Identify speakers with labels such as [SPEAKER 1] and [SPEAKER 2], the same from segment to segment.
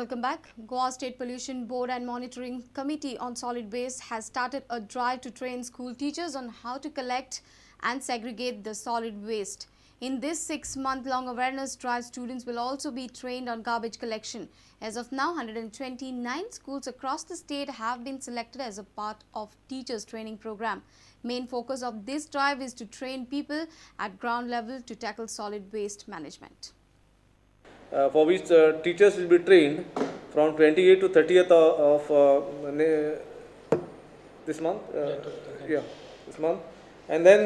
[SPEAKER 1] Welcome back. Goa State Pollution Board and Monitoring Committee on Solid Waste has started a drive to train school teachers on how to collect and segregate the solid waste. In this 6-month-long awareness drive, students will also be trained on garbage collection. As of now, 129 schools across the state have been selected as a part of teachers training program. Main focus of this drive is to train people at ground level to tackle solid waste management.
[SPEAKER 2] For which teachers will be trained from 28 to 30th of this month, this month. And then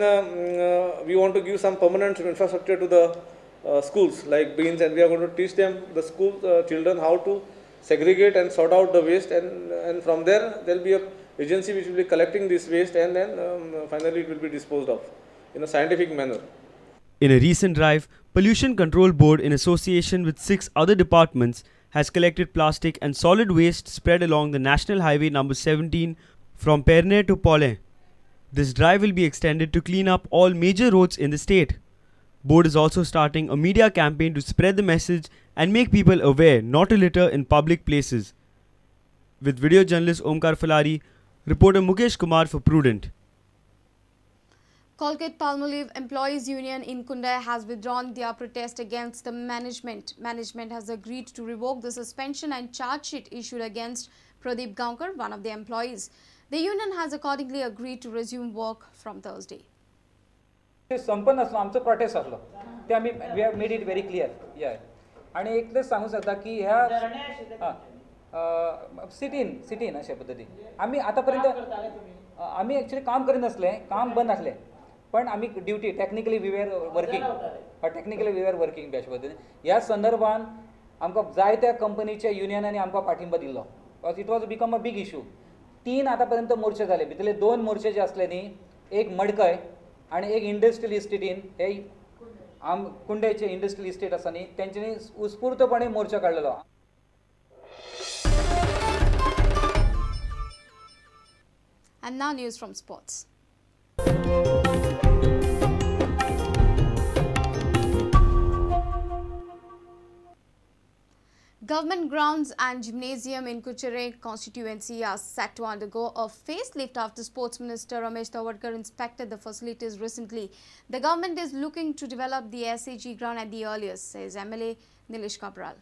[SPEAKER 2] we want to give some permanent infrastructure to the schools like bins, and we are going to teach them, the school children, how to segregate and sort out the waste, and from there there will be a agency which will be collecting this waste, and then finally it will be disposed of in a scientific manner.
[SPEAKER 3] In a recent drive, Pollution Control Board, in association with 6 other departments, has collected plastic and solid waste spread along the National Highway number 17 from Pernem to Polem. This drive will be extended to clean up all major roads in the state. Board is also starting a media campaign to spread the message and make people aware not to litter in public places. With video journalist Omkar Falari, reporter Mukesh Kumar for Prudent.
[SPEAKER 1] Colgate Palmolive Employees Union in Kundai has withdrawn their protest against the management. Management has agreed to revoke the suspension and charge sheet issued against Pradeep Gaonkar, one of the employees. The union has accordingly agreed to resume work from Thursday.
[SPEAKER 4] संपन्न आसलो आमचो protest आसलो ते आमी we have made it very clear. Yeah, आनी एकलेच सांगूंक शकता की ह्या सिटीन सिटीन अशा पद्दतीन आमी आतां पर्यंत आमी एक्चुअली काम करिनासले, काम बंद आसलें, पण आमी duty technically we were working, technically we were working अशा पद्दतीन. ह्या संदर्भान आमकां जायत्या कंपनीच्या युनियनांनी आमकां पाठिंबा दिल्लो because it was become a big issue. 3 आतां पर्यंत मोर्चे जाले, भितरले 2 मोर्चे जे आसले न्ही, एक मडकय आनी एक इंडस्ट्रियल इस्टेटीन, हे आम कुंडेचे इंडस्ट्रियल इस्टेट आसा न्ही, तेंच्यांनी उत्स्फूर्तपणे मोर्चा काडलेलो.
[SPEAKER 1] And now news from sports. Government grounds and gymnasium in Kuchere constituency are set to undergo a facelift after Sports Minister Ramesh Tawadkar inspected the facilities recently. The government is looking to develop the SAG ground at the earliest, says MLA Nilesh Cabral.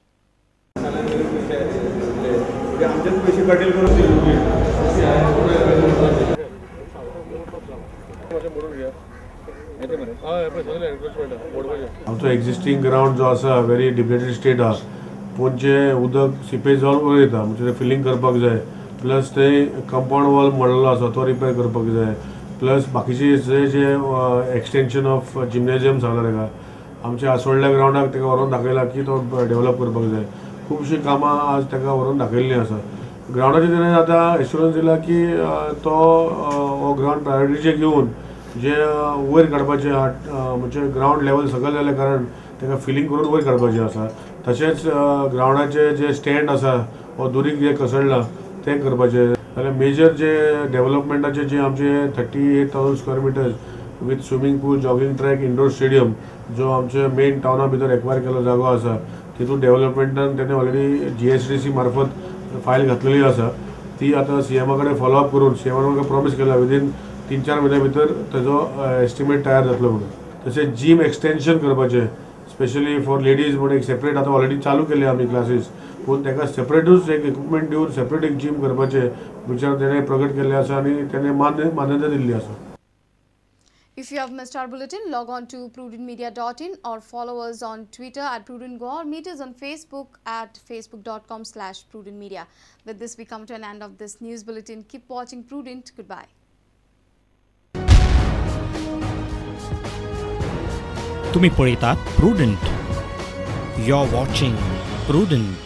[SPEAKER 5] आमचो existing ground जो आसा very depleted state आसा, पोंचे उदक seepage जावन वयर येता, म्हणजे ते फिलींग करपाक जाय, प्लस ते कंपाउंड वॉल मोडलेलो आसा तो रिपेर करपाक जाय, प्लस बाकीचे जे जे एक्सटेंशन ऑफ जिम्नेजियम सांगला ताका, आमच्या आसोडल्या ग्रावंडाक ताका व्हरोन दाखयला की तो डेव्हलप करपाक जाय. खुबशीं कामां आज ताका व्हरोन दाखयल्लीं आसा. ग्रावंडाचेर तेणें आतां एश्युरन्स दिला की तो हो ग्रावंड प्रायोरिटीचेर घेवन जे वयर काडपाचें म्हणजे ग्रावंड लेवल सकयल जाल्या कारण ताका फिलींग करून वयर काडपाचें आसा. तशेंच ग्रावंडाचे जे स्टँड आसा हो दुरीग जे कोसळ्ळा तें करपाचें. जाल्यार मेजर जे डेव्हलपमेंटाचे जे आमचे 38,000 square meters with swimming pool, jogging track, indoor stadium जो आमचे मेन टावना भितर एक्वायर केल्लो जागो आसा तितून डेव्हलपमेंटान तेणें ऑलरेडी GSDC मार्फत फायल घातलेली आसा. ती आतां सीएमा कडेन फॉलोअप करून सीएमान म्हाका प्रॉमीस केला विदीन 3-4 म्हयन्या भितर तेजो एस्टिमेट तयार जातलो म्हणून. तशेंच जीम एक्सटेंशन करपाचें स्पेशली फॉर लेडीज म्हणून एक सेपरेट आतां ऑलरेडी चालू केले आमी क्लासीस, पूण ताका सेपरेटूच एक इक्विपमेंट दिवन सेपरेट एक जीम करपाचें विचार तेणें प्रगट केल्ले आसा आनी तेणें मान्यता दिल्ली आसा.
[SPEAKER 1] If you have missed our bulletin, log on to prudentmedia.in or follow us on Twitter at prudentgoa or meet us on Facebook at facebook.com/prudentmedia. With this, we come to an end of this news bulletin. Keep watching Prudent. Goodbye.
[SPEAKER 6] तुम्ही पळयतात Prudent. You're watching Prudent.